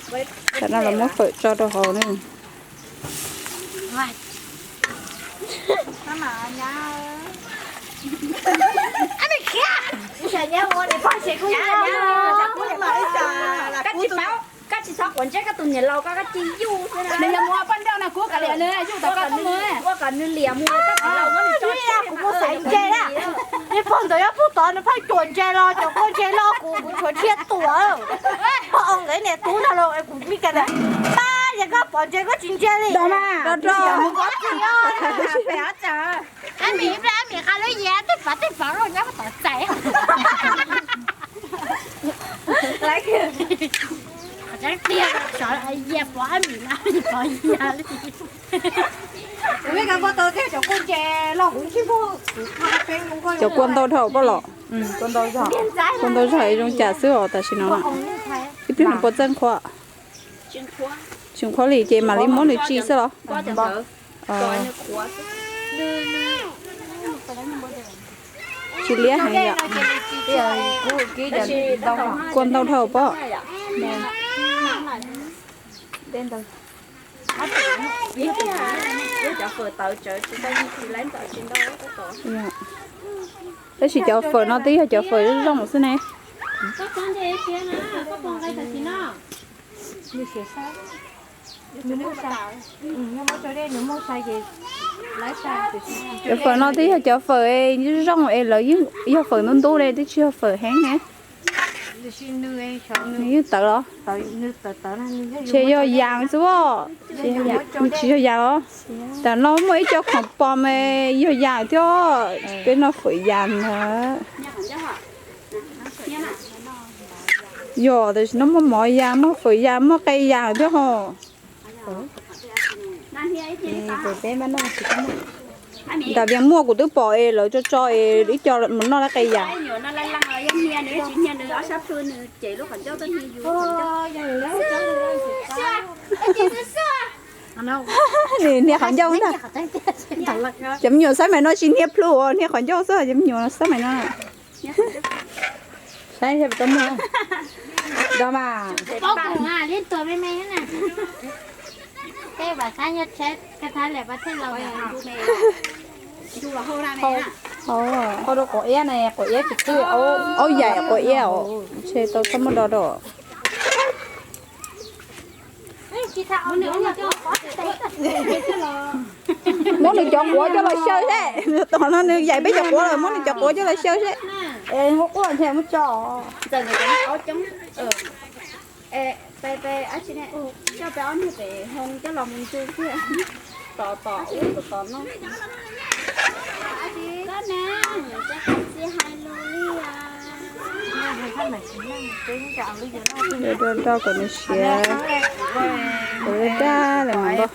Tam no los muab fawm tso rau hauv ne. Koj tsis txhob quav ntsej koj tus niam laus ko, koj cia li yuj xwb na. Nws yog mus ua poj nrauj no, kuv kav liam nws yuj tau koj mus. Ua kom nws liam mus, koj tsis laus muab nws tso tseg, kuv mus xaiv ntses na. Nws pog ntawd yuav pug tod nws pheej cuam ntses los cov kua ntses loj kuv, kuv tshuav tshiab tuam. Pog oo nkawd niam tub no los kuv li ka, pab yog koj pom ntses koj tsis ntsia li. Ab mi, ab mi qab lub yias tej pov tej pov los nyob tom txais. Qhov tseeb tiag, sawv yias pov ab mi na, pov yias li. Cov kua ntau dhau poj los. Kua ntau zog, zoo cas xwb os tam sim no. Ib pliag nws puas txeej qhuav. Tsis qhuav li ces mam li muab nws tsi xwb los? Tsis liab heev yom. Kua ntau dhau poj. Tab sis cov fawm no twb yog cov fawm zoo zoo xwb ne. Cov fawm no twb yog cov fawm es zoo es lawv yeej yog fawm ntub ntub ne, twb tsis yog fawm heev ne. Nws yeej tawv los? Ces yog yas xwb os. Nws tsis yog yas los? Tam no muaj ib co khoom pom mas yog yas thiab. Peb noj fawm yas ntag. Yog tam sim no muaj mov yas, muaj fawm yas, muaj qe yas thiab ho. Nram Vias muaj, kuv twb pom es lawv tso tso es ib co mus noj lawv qe yas. Nws hnia qhov ncauj ntag. Cov me nyuam xab mais no tsis hnia plhu, hnia qhov ncauj xwb, cov me nyuam xab mais no. Saib, do mas. Qhov rau quav iab ne, quav iab tsis txwj, aub yaim quav iab os, ntshe tau txhob muab do rau. Muab nws cov quav coj los xyaw seb, tom no nws yaim peb cov quav lawm, muab nws cov quav coj los xyaw seb. Muab quaj ntshe muab tso. Coj peb ob niag pem hoo coj los mus ntu thiab. Tom tom ub tom tom no. Do do do kom nws siav. Kom daj daj lawm mas npaj.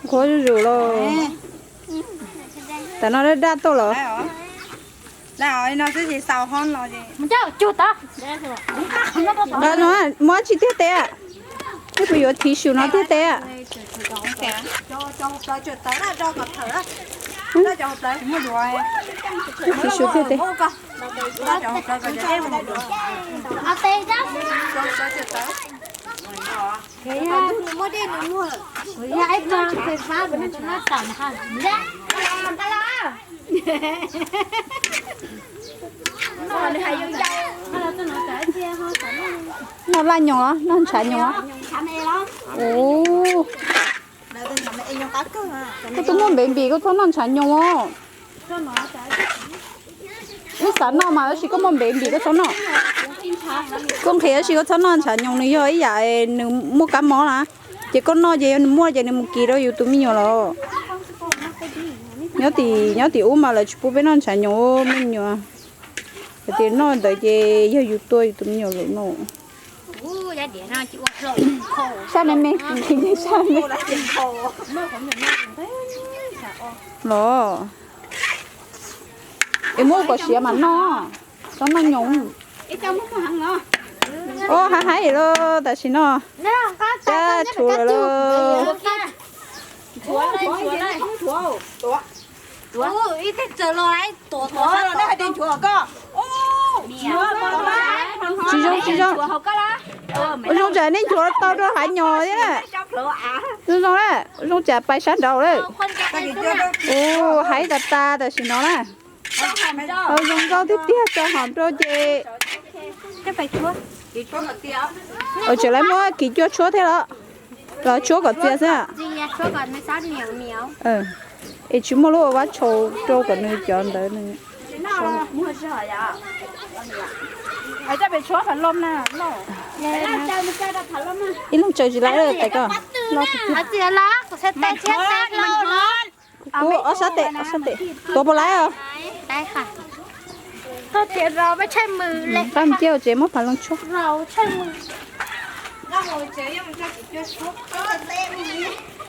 Qhuav zuj zus lauj. Tam no daj daj tuaj los? Muab tsis tiag teb. Twb puas yuav thiv su no tiag teb. Thiv su tiag teb. Noj laj nyoos, noj ntshav nyoos. Koj twb muaj npev npis koj txhob noj ntshav nyoos os. Wb xav noj mas tab sis koj muaj npev npis koj txhob noj. Koj nqhis tab sis koj txhob noj ntshav nyoos, nws yog ib yam nws muaj kab mob na. Ces koj noj ces yog nws muaj ces nws mus kis rau yus tus me nyuam los. Nyob tim, nyob tim ub mas lawv tsis pub peb noj ntshav nyoos me nyuam. Hais tias noj ntawd ces yog yus tua yus tus me nyuam lawm no. Sab me me, sab me me. Los, es muab kom siav mas noj, txhob noj nyoos. Os, haib haib los tam sim no. Cab rhuav lawm lauj. Tsis zoo, tsis zoo. Ua zoo tsam nej nchuav tau rau hav nyos thiab na. Zoo zoo na, ua zoo tsam pais sab nraud lawm. Ua haib tas tas tam sim no na. Ua zoo nkauj tiag tiag, tso hom rau ces. Tseem lawv muab kiv cua tshuab thiab los? Los tshuab kom txias xwb. Es tsis muaj lub ua vab tshau rau kom nws cov ntawd nws. Ib leeg tsaws tsis laib tais ko. Kuv ob sab tes, ob sab tes. Tuav puas laib os? Pab mus ciaj tsev muab phav loo tshuab.